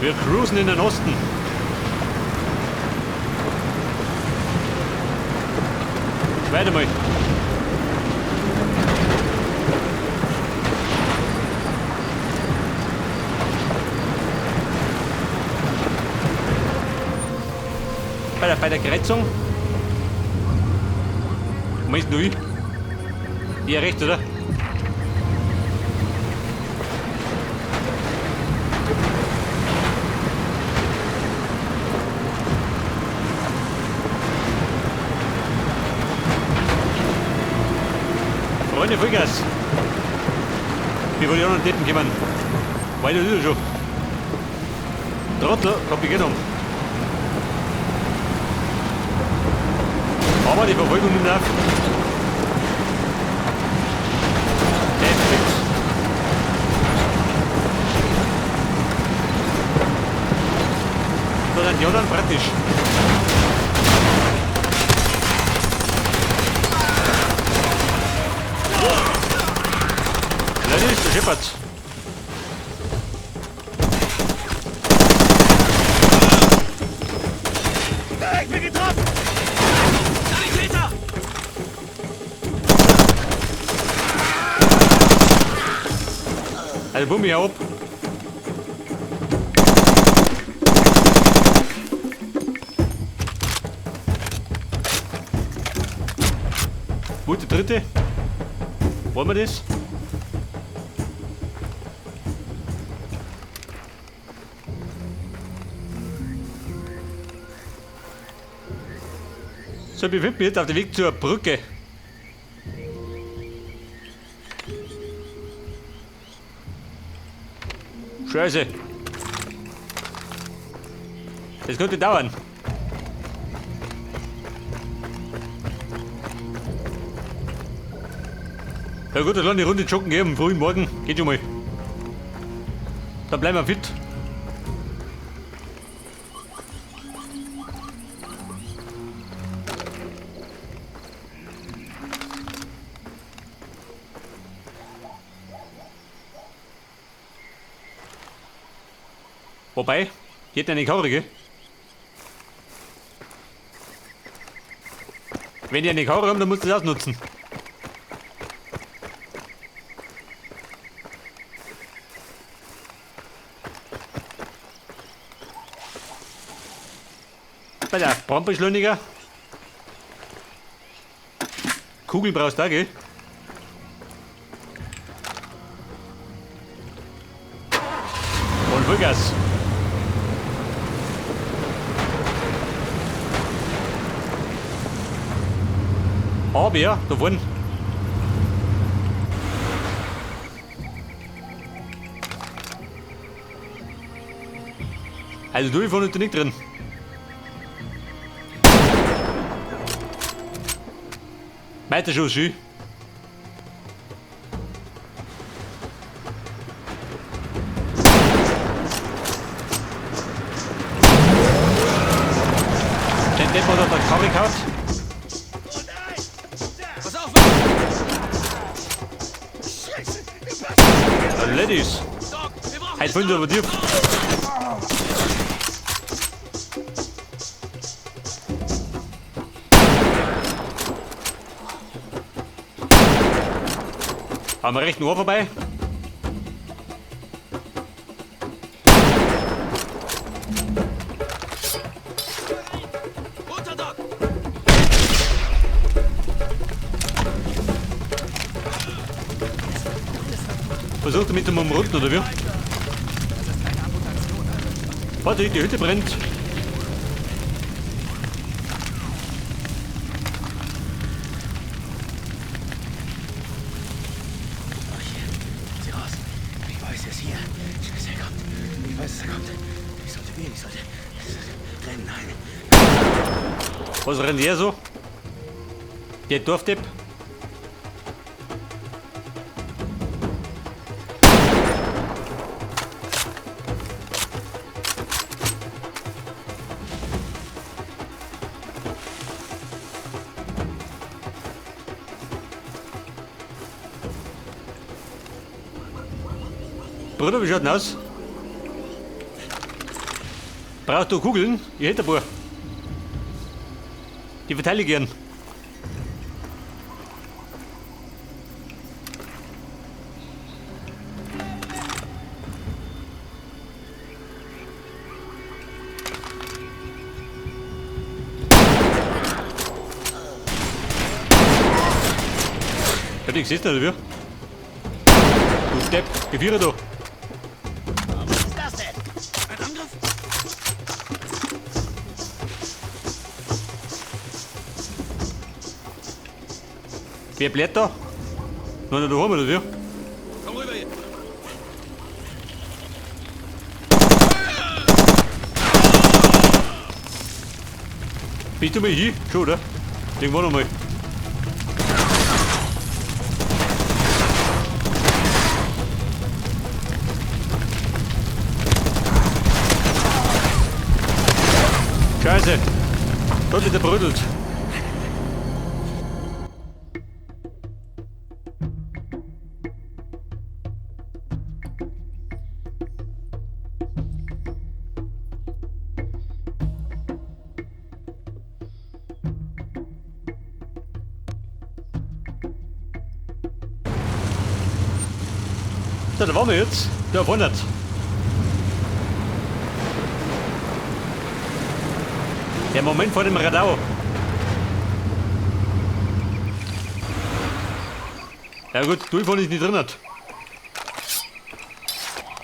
Wir cruisen in den Osten. Weiter mal. Bei der Kreuzung. Wo ist denn du? Eher rechts, oder? Freunde, Vollgas! Wir wollen ja noch Deppen kommen. Weiter ist er schon. Trottel, hab ich genommen. Aber die Verfolgung nimmt auf. Defix. Da sind die anderen praktisch. Leider ist der Scheppert. Ich bin getroffen! Sanitäter! Also Bummi, hau ab. Wo ist die dritte? Wollen wir das? So, ich befinde mich jetzt auf dem Weg zur Brücke. Scheiße. Das könnte dauern. Ja gut, dann eine Runde joggen gehen am frühen Morgen. Geht schon mal. Dann bleiben wir fit. Wobei, geht eine Karre, gell? Wenn die eine Karre haben, dann musst du das ausnutzen. Bei der Brandbeschleuniger. Kugeln brauchst du auch, gell? Und Vollgas. Aber ja, da vorne. Also du, ich fahr nicht drin. Weiter schon, schön. Den Depp hat er da Karre gehauen. Pass auf, Mann! Ladies. Doc, wir brauchen Heute wollen sie aber tief. Haben wir rechten Ohr vorbei? Runter, Doc! Versucht er mit dem Umrunden, oder wie? Warte, die Hütte brennt. Sieh raus. Ich weiß, er ist hier. Scheiße, er kommt. Ich weiß, er kommt. Ich sollte gehen, ich sollte rennen, nein. Was rennt der so? Der Dorfdepp? Bruder, wie schaut denn aus? Brauchst du Kugeln? Ich hätte ein paar. Die verteile ich gern. Hab ich gesessen, oder wie? Du Depp, Geführer da. Was ist das denn? Ein Angriff? Wer bläht da? Noch nicht daheim, oder wie? Komm rüber hier. Bist du mal hier? Schon, oder? Irgendwann noch mal. Scheiße! Dort wird er brüttelt. So, da waren wir jetzt. Da vorne. Der Moment vor dem Radau. Ja gut, durchfahren ist nicht drin.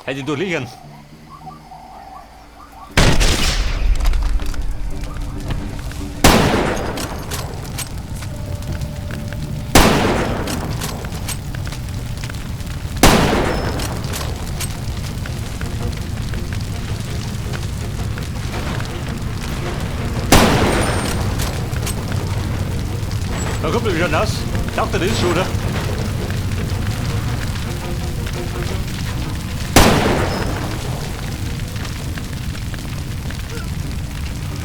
Hätte ich durchliegen. Da kommt er schon nass. Taucht er das schon, oder?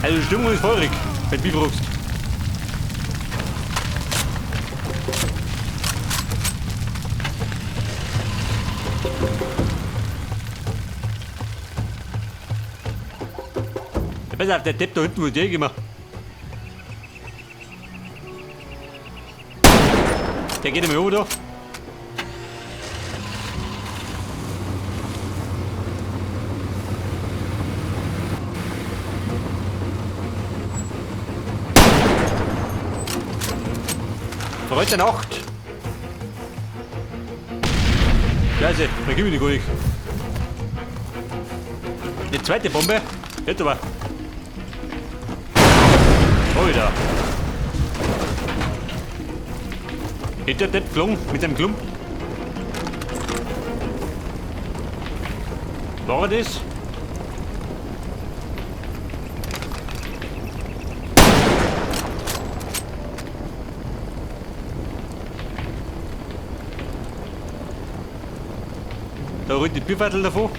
Also die Stimmung ist feurig, wenn du mich fragst. Ja, pass auf, der Depp da hinten, wo der immer. Der geht immer oben da. Für heute Nacht. Scheiße, da gib ich nicht gar nicht. Die zweite Bombe. Jetzt aber. Alter. Ist der Depp geflogen mit seinem Klump? War er das? Da rollt die Bierviertel davor.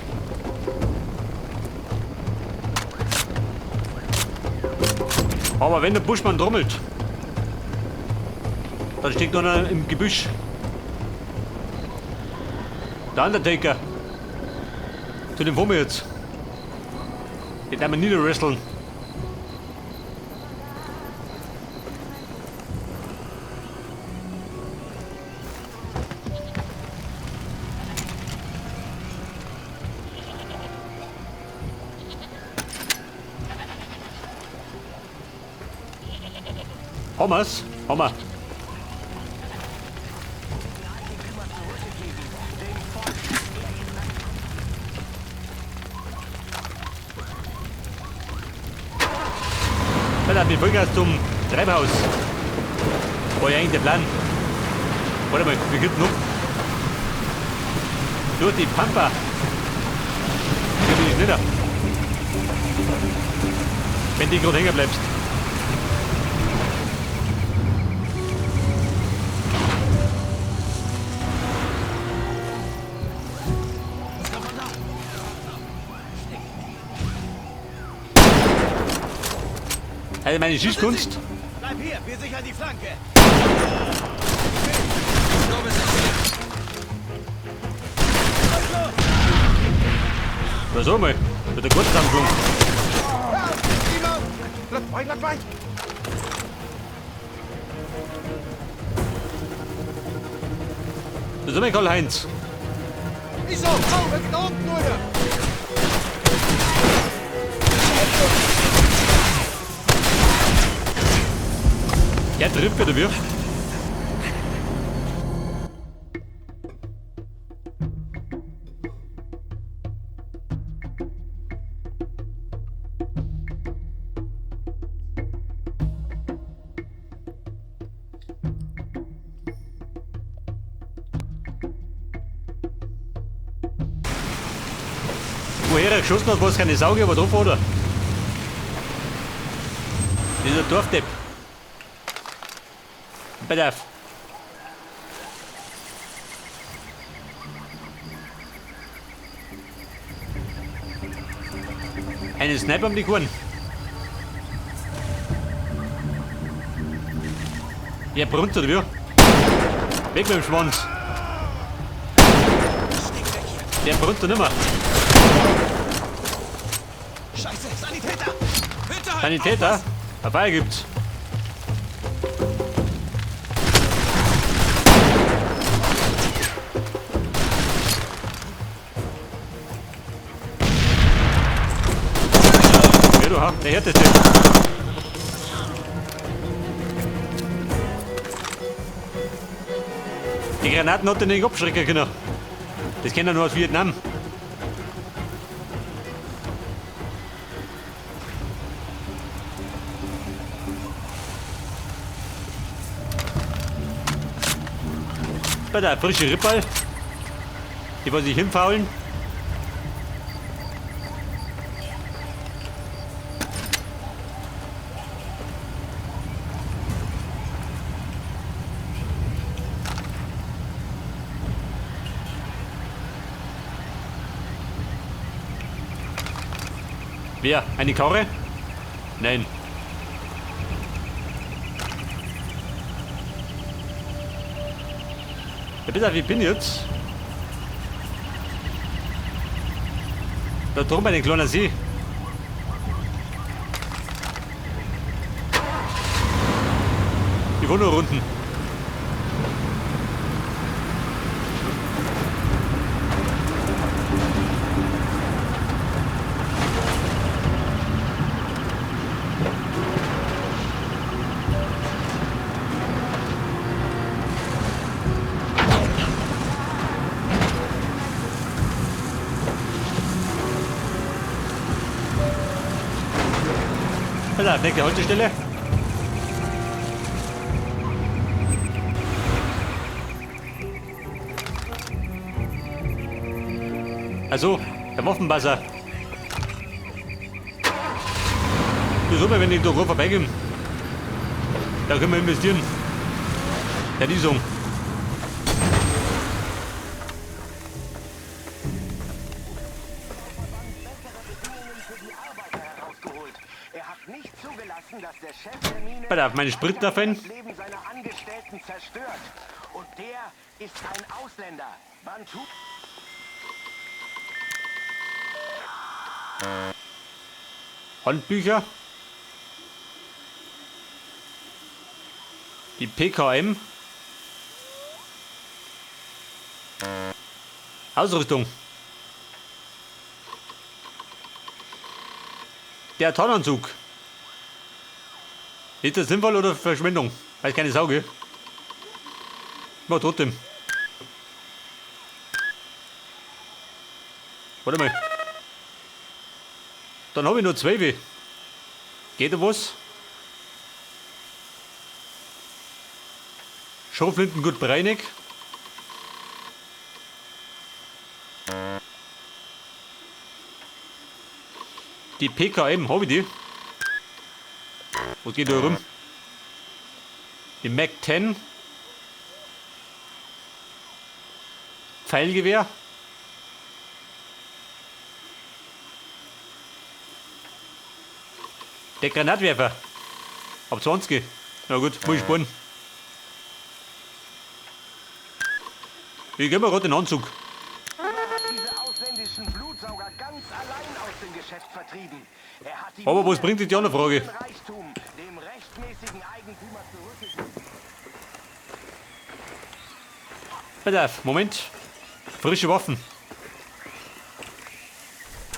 Aber wenn der Buschmann trommelt, dann steckt einer im Gebüsch. Der Undertaker. Zu dem fahren wir jetzt. Den werden wir niederwresteln. Haben wir's? Haben wir. Alter, mit Vollgas zum Treibhaus. War ja eigentlich der Plan. Warte mal, wir könnten noch durch die Pampa. Hier bin ich schneller. Wenn du gerade hängen bleibst. Also meine Schießkunst. Bleib hier, wir sichern die Flanke. Was soll mal? Mit der Kurzdampfung. Laat mij, laat mij! Das ist mein Karl-Heinz. Ich so, oh, er geht da unten, Leute! Der trifft oder wie? Woher er geschossen hat, war es keine Sauge, aber drauf, oder? Dieser Dorfdepp. Pass auf. Einen Sniper um die Korn. Ja, brummt oder wie? Weg mit dem Schwanz. Der brummt doch nimmer. Scheiße, Sanitäter! Hinterhalt! Sanitäter? Dabei gibt's. Ja, du hast, der härteste. Die Granaten hat er nicht abschrecken können. Das kennt er nur aus Vietnam. Bei der frische Rippal, die wollen sich hinfaulen. Wer? Eine Karre? Nein. Ja, bitte, wie bin ich jetzt? Da drüben bei dem kleinen See. Ich wohne nur unten. Pass auf, nächste Haltestelle. Also, der Waffenbasser. Das ist super, wenn ich da vorbeigehe. Da können wir investieren. Ja, die Song. Pass auf, meine Spritwaffeln. Das Leben seiner Angestellten zerstört. Und der ist ein Ausländer. Bantu. Handbücher. Die PKM. Ausrüstung. Der Tarnanzug. Ist das sinnvoll oder Verschwendung? Weiß keine Sauge. Mach trotzdem. Warte mal. Dann habe ich nur 12. Geht da was? Schrotflinten gut breinig. Die PKM, habe ich die? Was geht da rum? Die Mac 10. Pfeilgewehr. Der Granatwerfer. Ab 20. Na gut, muss ich sparen. Ich gebe mir gerade den Anzug. Diese ausländischen Blutsauger ganz allein aus dem Geschäft vertrieben. Er hat die Aber was bringt dich die andere Frage? Reichtum dem rechtmäßigen Eigentümer zurückgegeben. Pass auf, Moment. Frische Waffen.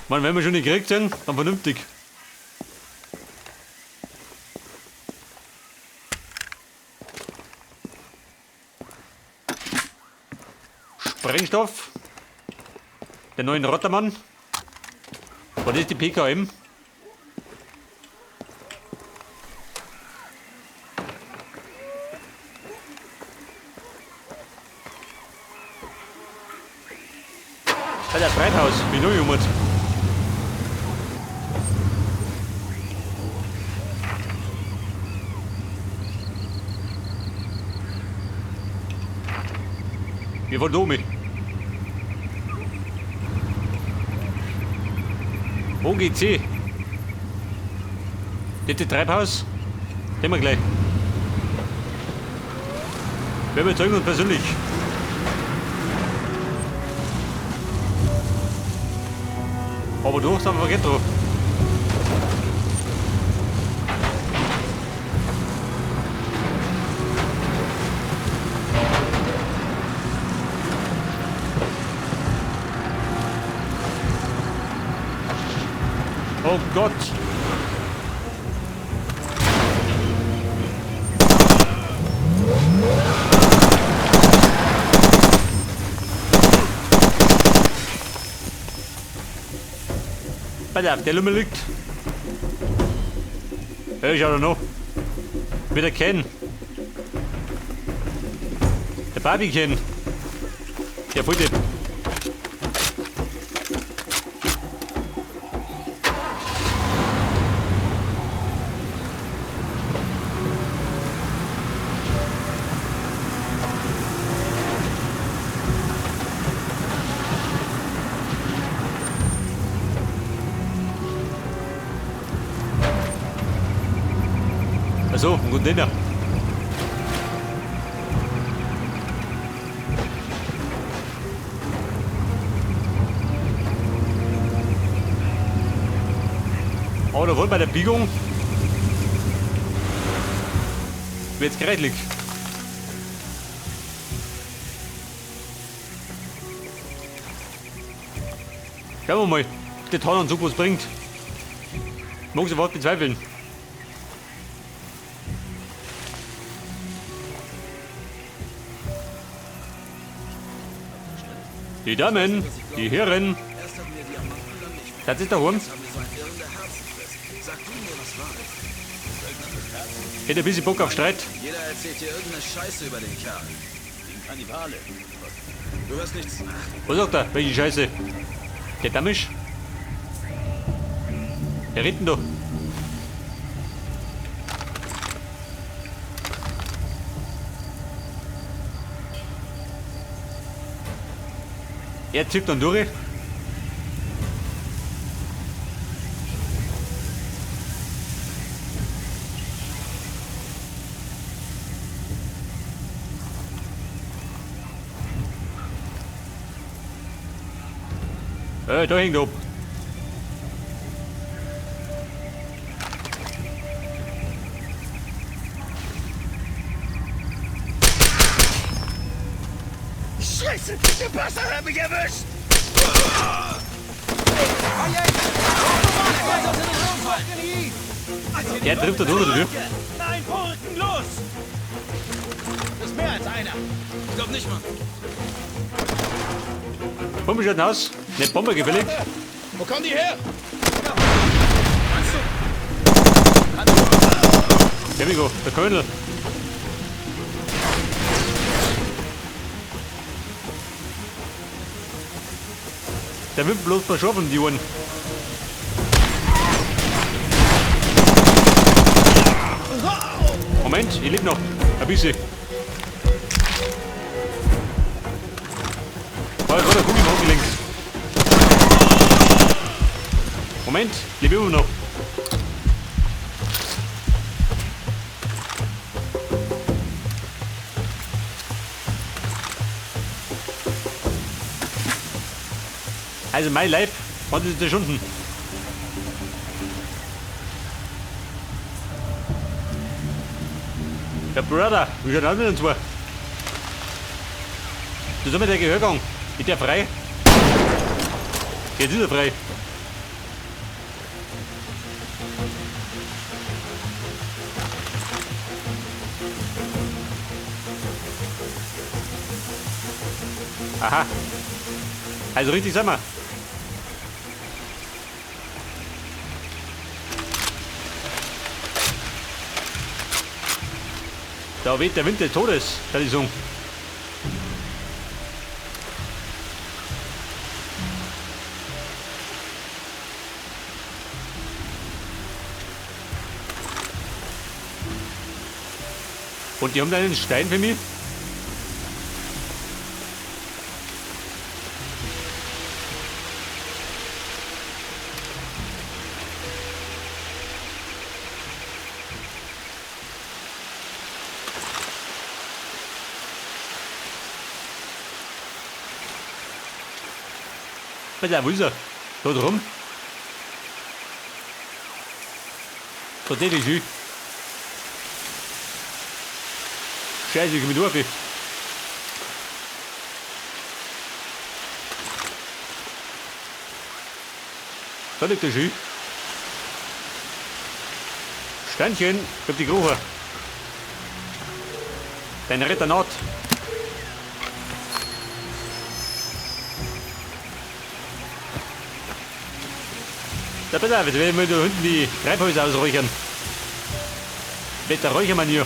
Man, wenn wir schon gekriegt sind, dann vernünftig. Sprengstoff. Den neuen Rottermann. Was ist die PKM? Alter, Treibhaus, wie nur jemand. Wir wollen Domi. Wo geht's hin? Das ist Treibhaus? Nehmen wir gleich. Wir überzeugen uns persönlich. Aber durch sind wir vergessen drauf. Oh Gott! Pass auf, der Lümmel liegt. Ja, ich auch noch. Mit der Ken. Der Barbie Ken. Der Volldepp. Achso, ein Container. Aber da wohl bei der Biegung wird's gerechtlich. Schauen wir mal, ob der Tarnanzug was bringt. Mag ich überhaupt bezweifeln. Die Damen, die Herren. Das ist der Hund. Hätte ein bisschen Bock auf Streit. Jeder erzählt dir irgendeine Scheiße über den Kerl. Den Kannibale. Du hörst nichts. Was sagt er? Welche Scheiße? Der Damisch? Der redet denn da. Er zieht dann durch. Da hängt ab. Scheiße, der Bastard hat mich erwischt! Der trifft da drunter, der Typ. Nein, Purken, los! Das ist mehr als einer. Ich glaub nicht, Mann. Bombe schaut aus. Nicht Bombe gefällig. Wo kommen die her? Here we go, der Colonel. Der wird bloß verschoben, die Uhren. Moment, ich lebe noch. Ein bisschen. Oh, ich gerade Kugel im links. Moment, ich lebe immer noch. Also mein Leib hat sich zerschunden. Ja, Brother, wie schaut das mit uns zwei? Das ist mit der Gehörgang. Ist der frei? Jetzt ist er frei. Aha. Also richtig, sag mal. Da weht der Wind des Todes, kann ich sagen. Und die haben da einen Stein für mich? Pass auf, wo ist er? Da drum. Tatsächlich schön. Scheiße, ich komm durch. Da liegt der Ski. Steinchen, ich hab die Gruche. Dein Retter Not. Da pass auf, jetzt werden wir da hinten die Treibhäuser ausräuchern. Wetter Räuchermanier.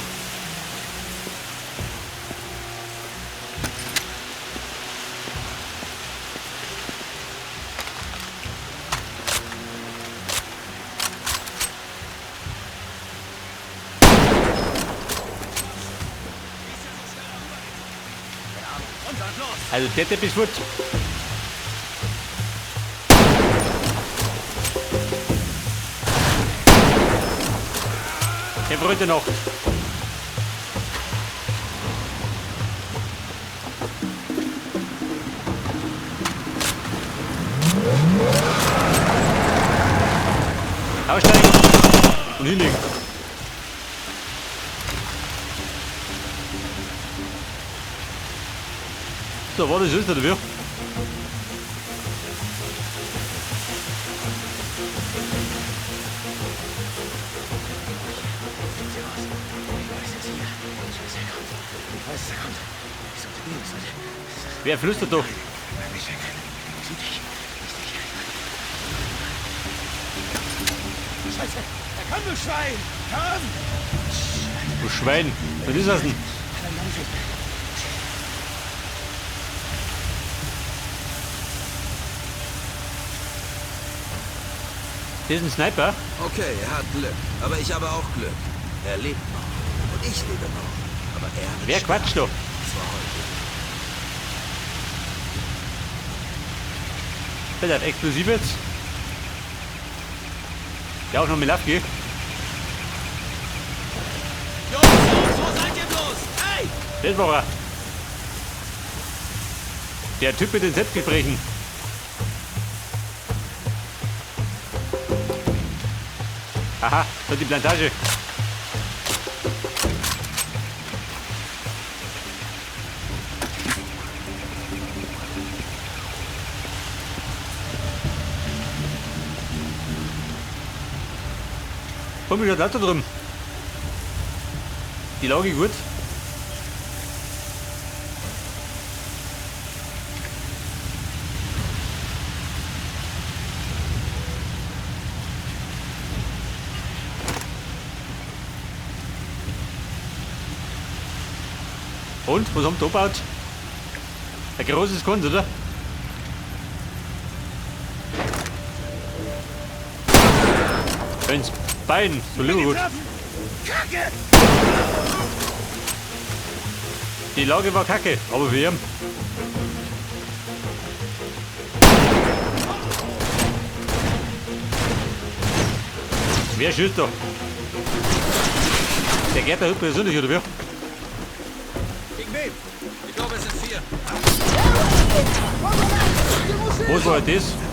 Also der Teppich ist fort. Der brüllt noch. Aussteigen und hinlegen. So, was ist das dafür? Wer flüstert doch? Scheiße! Er kann, du Schwein! Komm! Du Schwein! Was ist das denn? Das ist ein Sniper. Okay, er hat Glück. Aber ich habe auch Glück. Er lebt noch. Und ich lebe noch. Aber er wird Wer quatscht da? Und zwar heute. Pass auf, explosiv jetzt. Ja, auch noch mit Lafki. Jungs, Jungs, wo seid ihr bloß? Hey! Das war er. Der Typ mit den Selbstgesprächen. Aha, das ist die Plantage. Komm, ich da drüben. Die Lage gut. Und, was haben die gebaut? Ein großes Kunst, oder? Ins Bein, so lieber gut. Kacke! Die Lage war kacke, aber wir haben. Wer schießt da? Der geht da persönlich, oder wie? Gegen wen? Ich glaube, es sind 4. Was war das?